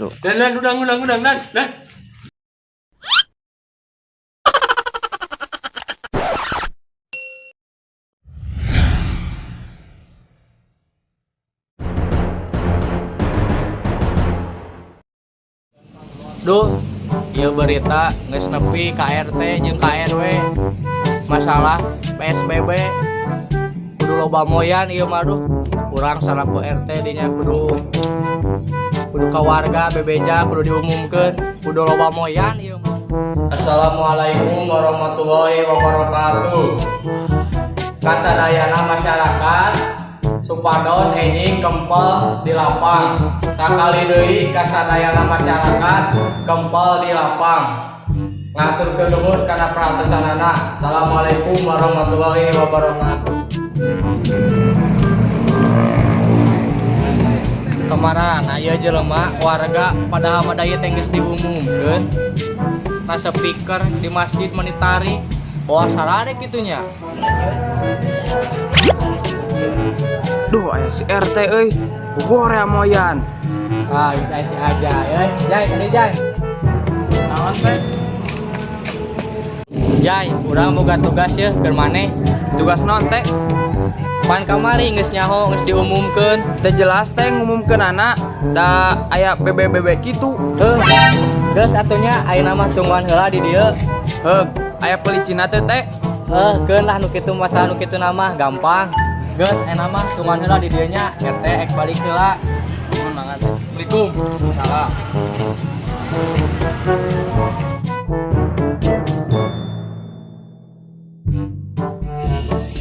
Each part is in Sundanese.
Tuh. Dan dan udang udang udang dan dan. Duh, ieu berita geus nepi ka RT jeung ka RW. Masalah PSBB kudu loba moyan ieu mah duh. Urang salaku RT dinya kudu kudu ka warga bebeja kudu diumumkeun, kudu loba moyan ieu mah. Assalamualaikum warahmatullahi wabarakatuh. Kasadayana masyarakat supados enjing kempel di lapang. Sakali deui kasadayana masyarakat kempel di lapang. Ngaturkeun nuhun kana perhatosanana. Assalamualaikum warahmatullahi wabarakatuh. Kemarin aya jelema warga padahal mah da ieu teh geus diumumkeun. Na speaker di masjid menitari bawa sarare kitu nya. Duh, aya si RT euy. Bogor ya moyan. Ah, geus aya si Ajay euy. Jay, kade Jay. Naon teh? Jay, urang boga tugas yeuh keur maneh. Tugas naon teh? Pan kamari geus nyaho geus diumumkeun. Teu jelas teh ngumumkeunana da aya BBBB kitu. Heuh. Geus atuh nya ayeuna mah tungguan heula di dieu. Heug, aya pelicina teh teh. Heuh, keun lah nu kitu masalah nu kitu mah gampang. Geus ayeuna mah tungguan heula di dieu nya, RT ek balik heula. Nuhun mangga teh. Assalamualaikum. Salam.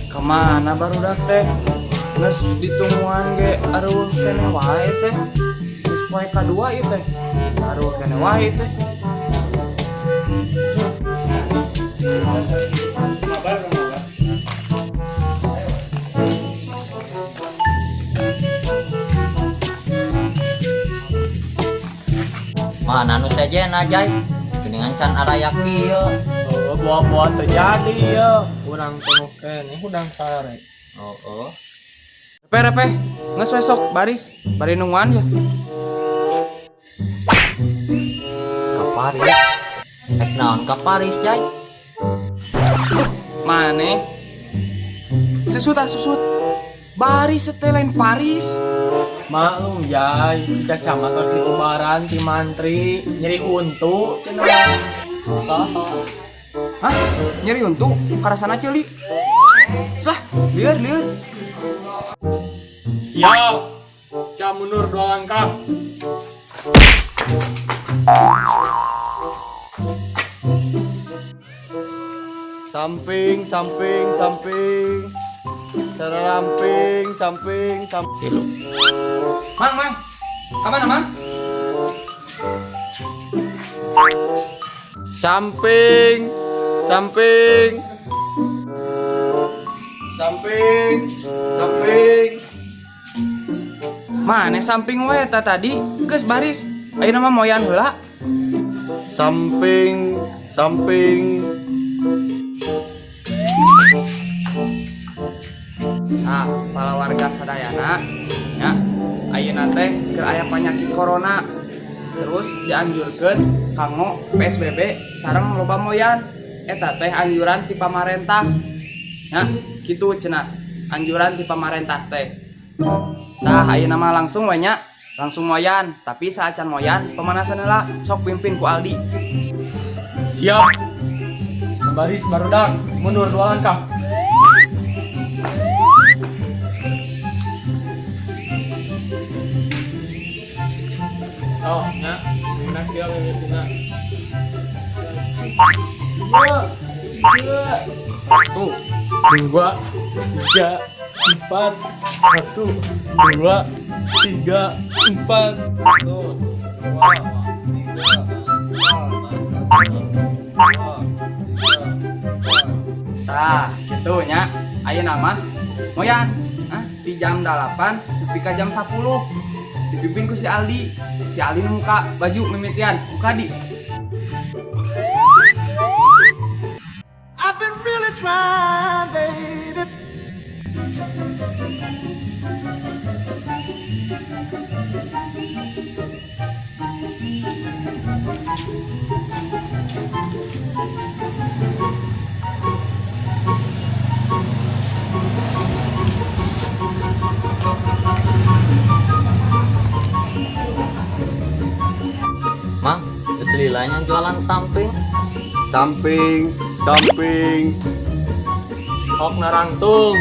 Kemana barudak teh? Geus ditungguan ge aruh keneh wae teh. Geus poe kadua ieu teh. Aruh keneh wae teh. Mana nu sejen Jay? Geuningan can araya kieu. Oh, buah-buah terjadi ya. Urang penuh keneh udang sare. Oh, oh. Repe repe, geus we sok baris, bari nungguan ya. Ka Paris. Ek naon ka Paris, Jay? Mane? Susut ah susut. Baris setelah lain Paris. Maklum Jay, sejak camat harus diubaran ti mantri nyeri untu cenah. Hah? Nyeri untu? Karasana ceuli. Sah, lieur lieur. Siap. Jam mundur 2 langkah. Samping, samping, samping. Seramping, samping, samping. Mang, mang. Kamana, mang? Samping, samping. Samping, samping. Mane samping we eta tadi? Geus baris. Ayeuna mah moyan heula. Samping, samping. Nah, para warga sadayana nya ayeuna teh keur aya panyakit corona. Terus dianjurkeun kanggo PSBB sareng loba moyan. Eta teh anjuran ti pamarentah. Nya, kitu cenah. Anjuran ti pamarentah teh. Tah ayeuna mah langsung we nya, langsung moyan, tapi saacan moyan pemanasan heula sok pimpin ku Aldi. Siap. Baris barudak, mundur 2 langkah. Oh, nya, enak dia mimitina. 2, 1, 2, 3, 4, 1, 2, 3, 4. 1, 2, 3, 4, 1, 2, 3, 4. Tah, kitu nya. Ayeuna mah moyan. Hah, di jam 8 nepi ka jam 10. Dipimpin ku si Aldi. Si Aldi nu muka baju mimitian, muka di. I've been really trying, baby. Mang, geus lilanya jualan samping. Samping, samping. Sok narangtung.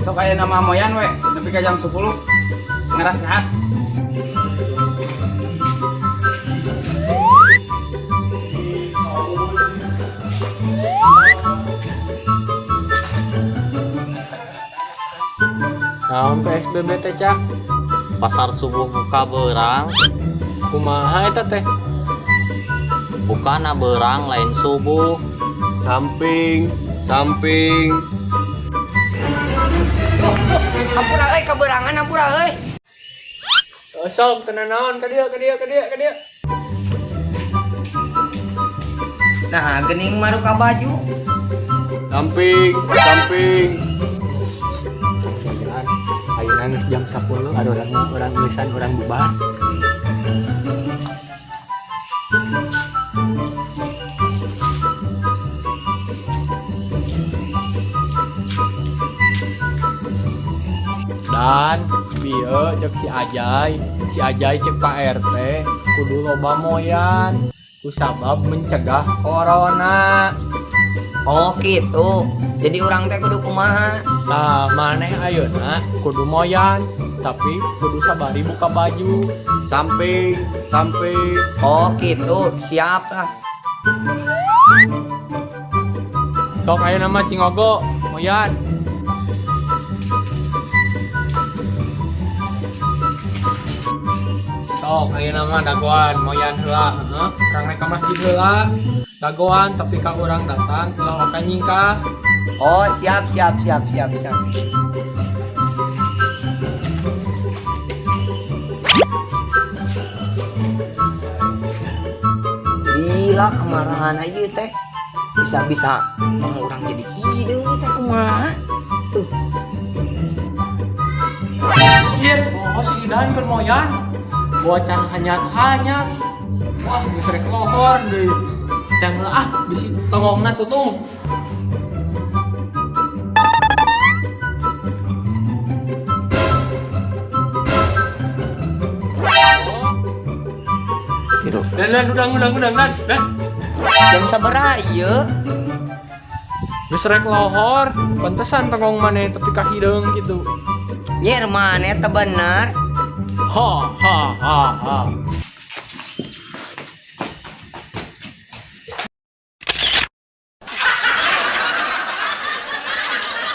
Sok aya nama moyan we nepi ka jam 10 ngeras sehat. Naon PSBB teh cak? Pasar subuh buka berang, Kumaha eta teh? bukana berang lain subuh. Samping, samping. Duh, duh, ampura euy kaberangan ampura euy. Sok tenan naon ka dieu ka dieu ka dieu ka dieu. Nah, geuning maruka baju. Samping, samping. Jalan. Ayeuna geus jam 10 ada urang mah urang geusan urang bubar. Dan bieu cek si Ajay cek Pak RT kudu loba moyan kusabab mencegah corona. Oh, gitu. Jadi urang teh kudu kumaha? Nah, maneh ayeuna kudu moyan, tapi kudu sabari buka baju. Samping, samping. Oh, gitu. Siap lah. Sok ayeuna mah cingogo, moyan. Sok ayeuna mah dagoan moyan heula, heuh. Urang rek ka masjid heula. Dagoan tapi ka urang datang ulah waka nyingkah. Oh, siap siap siap siap siap. Gila kemarahan aja teh. Bisa-bisa tong urang jadi hideung teh kumaha? Anjir, oh si Idan keur moyan. Bocan hanyat-hanyat. Wah, geus rek lohor deui. Dan ah, bisi tongongna tutung. Dan dan udang udang udang dan dan. Jam sabaraha ieu? Geus rek lohor, pantesan tongong maneh tepi ka hideung kitu. Nyer maneh teh bener. Ha ha ha ha.